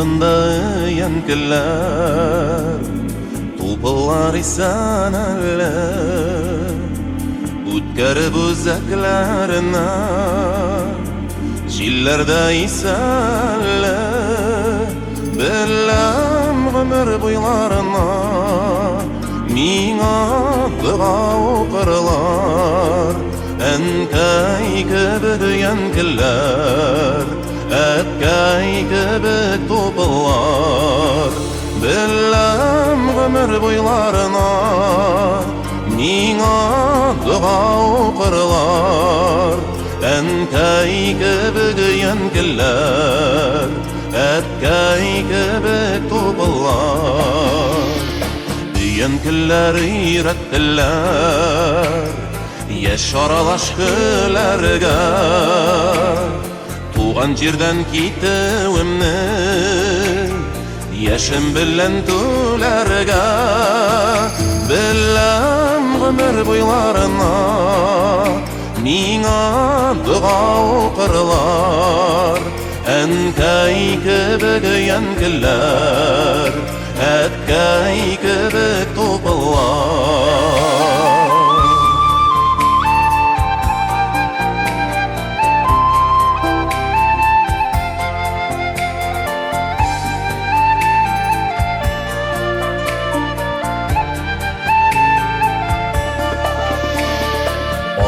Урманда өянкеләр, тупыллар исән әле. Үткәреп үзәкләренә, җилләр дә исә әле. Беләм гомер буйларына миңа дога укырлар. Әнкәй кебек өянкеләр, әткәй кебек тупыллар. Беләм гомер буйларына миңа дога укырлар. Әнкәй кебек өянкеләр, әткәй кебек тупыллар. Өянкеләр өйрәттеләр яшь аралаш көләргә. Туган җирдән китүемне яшем белән түләргә. Беләм гомер буйларына миңа дога укырлар. Әнкәй кебек өянкеләр, әткәй кебек тупыллар.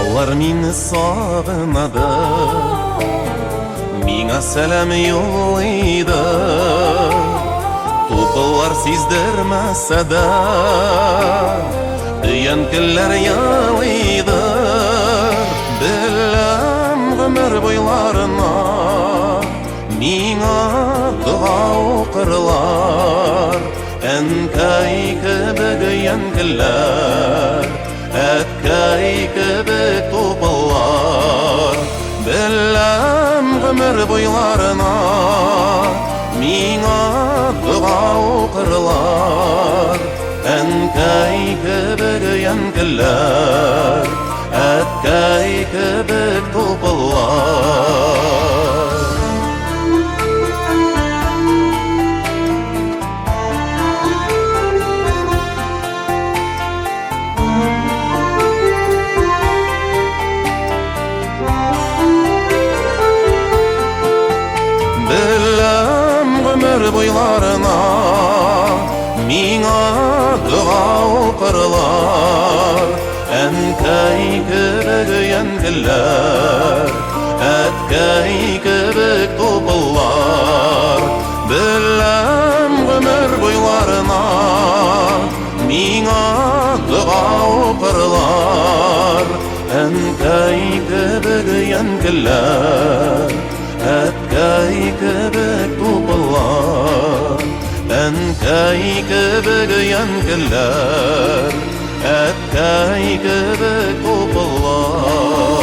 Алар мине сагынады, миңа сәлам юллыйды. Тупыллар сиздермәсә дә, өянкеләр елыйды. Беләм гомер буйларына миңа дога укырлар. Әнкәй кебек өянкеләр, әткәй кебек тупыллар. Беләм гомер буйларына миңа дога укырлар. Әнкәй кебек өянкеләр, әткәй кебек тупыллар. Беләм гомер буйларына миңа дога укырлар. Әнкәй кебек өянкеләр, әткәй кебек тупыллар. Беләм гомер буйларына миңа дога укырлар. Әнкәй кебек өянкеләр, әткәй кебек тупыллар. Әнкәй кебек өянкеләр, әткәй кебек тупыллар.